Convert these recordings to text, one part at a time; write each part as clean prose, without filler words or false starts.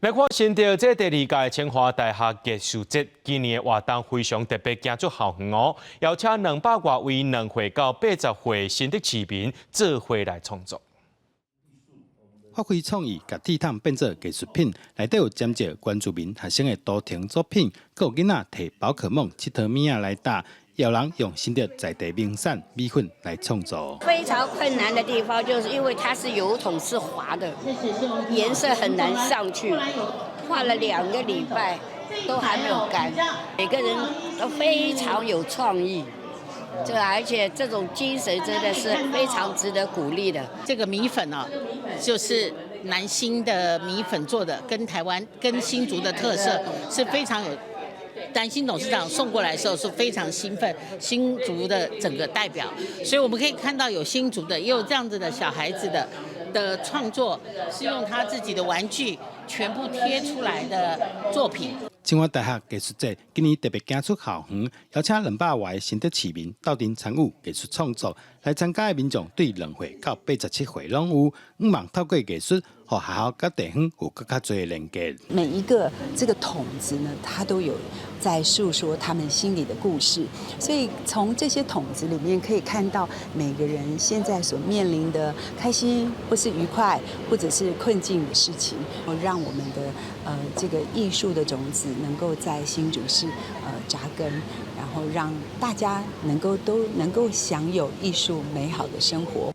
來看新竹這第二屆清華大學藝術節，今年的活動非常特別，行出校園哦，邀請200外位2歲到80歲新竹市民做伙來創作。發揮創意，共鐵桶變做藝術品，內底有針織原住民學生的圖騰作品，閣有囡仔提寶可夢、𨑨迌物仔來搭，也有人用新竹在地名產米粉來創作。非常困難的地方，就是因為它是油桶是滑的，顏色很難上去，畫了2個禮拜都還沒有乾。每個人都非常有創意。這而且這種精神真的是非常值得鼓勵的。這個米粉哦，就是南新的米粉做的，跟台灣跟新竹的特色是非常有。南新董事長送過來的時候是非常興奮，新竹的整個代表，所以我們可以看到有新竹的，也有這樣子的小孩子的創作，是用他自己的玩具全部貼出來的作品。清華大學藝術節今年特別行出校園，邀請200外新竹市民鬥陣參與藝術創作。來參加的民眾對2歲到87歲攏有，向望透過藝術，予學校佮地方有閣較濟的連結。每一個這個桶子呢，它都有在訴說他們心裡的故事，所以從這些桶子裡面可以看到每個人現在所面臨的開心或是愉快，或者是困境的事情，讓我們的這個藝術的種子能夠在新竹市扎根，然後讓大家能夠都能夠享有藝術美好的生活。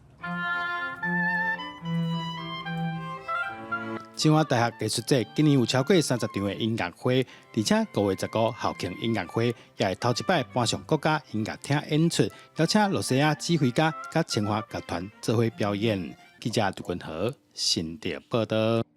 清華大學藝術節今年有超過30場的音樂會，而且5月15校慶音樂會也會頭一擺搬上國家音樂廳演出，邀請露西亞指揮家佮清華樂團做伙表演。記者杜君和新竹報道。